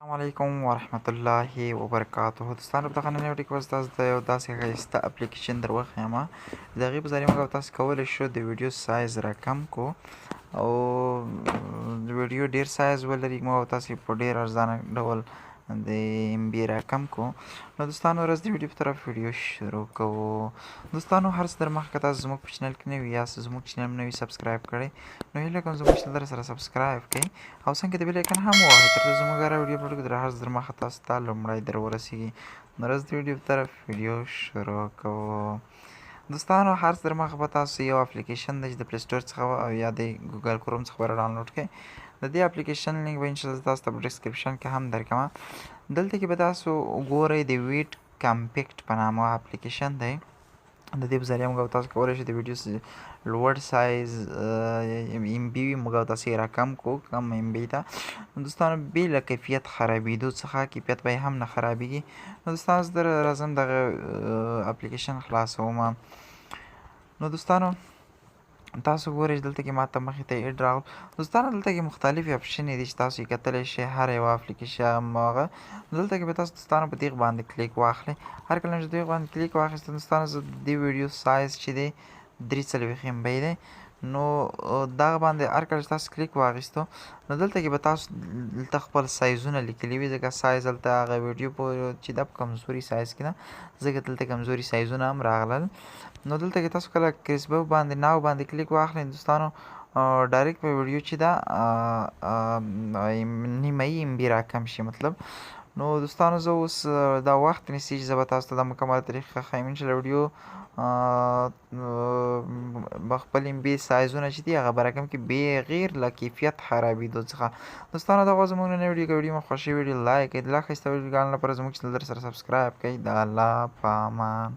السلام علیکم ورحمت الله وبرکاته. دوستانو، په دغه نننۍ ویډیو کې به تاسو ته یو داسې ښایسته اپلیکیشن در وښیم. د هغې په ذریعه موږ تاسو کولی شو د ویډیو سایز راکم کو او د ویډیو ډیر سایز ولري، موږ تاسو په ډیر ارزانه ډول د ام بي راکم کو. نو دوستانو، ورځ د ویډیو په طرف ویډیو شروع کوو. دوستانو، هر څه در مخکې تاسو زموږ په چینل کې نوي یاست، زموږ چینل نوي سبسکرایب کړئ، نو هیله کوم زموږ چینل در سره سبسکرایب کړئ او څنګه د بیل آیکن هم ووهئ، ترڅو زموږ هره ویډیو اپلوډ کړو در هر څه در مخه تاسو ته لومړی در ورسیږي. نو ورځ د ویډیو په طرف ویډیو شروع کوو. دوستانو، هر څه در مخه به تاسو یو اپلیکیشن دی چې د پلی سټور څخه او یا د ګوګل کروم څخه به ډاونلوډ کړئ. د دې اپلیکیشن لینک به انشاءالله تاسو ته په ډیسکرپشن کې هم درکړم. دلته کې به تاسو وګورئ د ویډ کمپیکټ په نامه اپلیکیشن دی. د دې په ذریعه موږ تاسو کولی شئ د ویډیو لوړ سایز ام بي وي، موږ تاسو یې راکم کو کم ام بي ته. دوستانو، بې له کیفیت خرابېدو څخه، کیفیت به یې هم نه خرابېږي. نو دوستانو، زه در راځم دغه اپلیکیشن خلاصوم. نو دوستانو، تاسو ګورئ چې دلته کې ماته مخې ته ایډ راغلو. دوستانو، دلته کې مختلفې اپشنې دي چې تاسو یې کتلی شئ، هر یوه اپلیکیشن هغه. دلته کې به تاسو دوستانو په دې باندې کلیک واخلئ. هر کله چې دې باندې کلیک واخیست دوستانو، زه د دې ویډیو سایز چې دی 43 ام بي دی، نو دغه باندې هر کله چې تاسو کلیک واخیستو، نو دلته کې به تاسو دلته خپل سایزونه لیکلي وي، ځکه سایز دلته هغه ویډیو په چې دا په کمزوري سایز کې ده، ځکه دلته کمزوري سایزونه هم راغلل. نو دلته کې تاسو کله کریسبو باندې ناو باندې کلیک واخلئ دوستانو، ډایرکټ په ویډیو چې ده نیمایي ام بي راکم شي مطلب. نو دوستانو، زه اوس دا وخت نیسي چې زه به تاسو ته دا مکمله طریقه ښیم. انشاءالله ویډیو به خپل ام بي سایزونه چې دي هغه به راکم کړي بغیر له کیفیت خرابېدو څخه. دوستانو، دا وه زموږ نننۍ ویډیو. که ویډیو مو خوښه وي، ویډیو لایک کړئ، د لا ښایسته ویډیوګانو لپاره زموږ چینل در سره سبسکرایب کړئ. د الله په امان.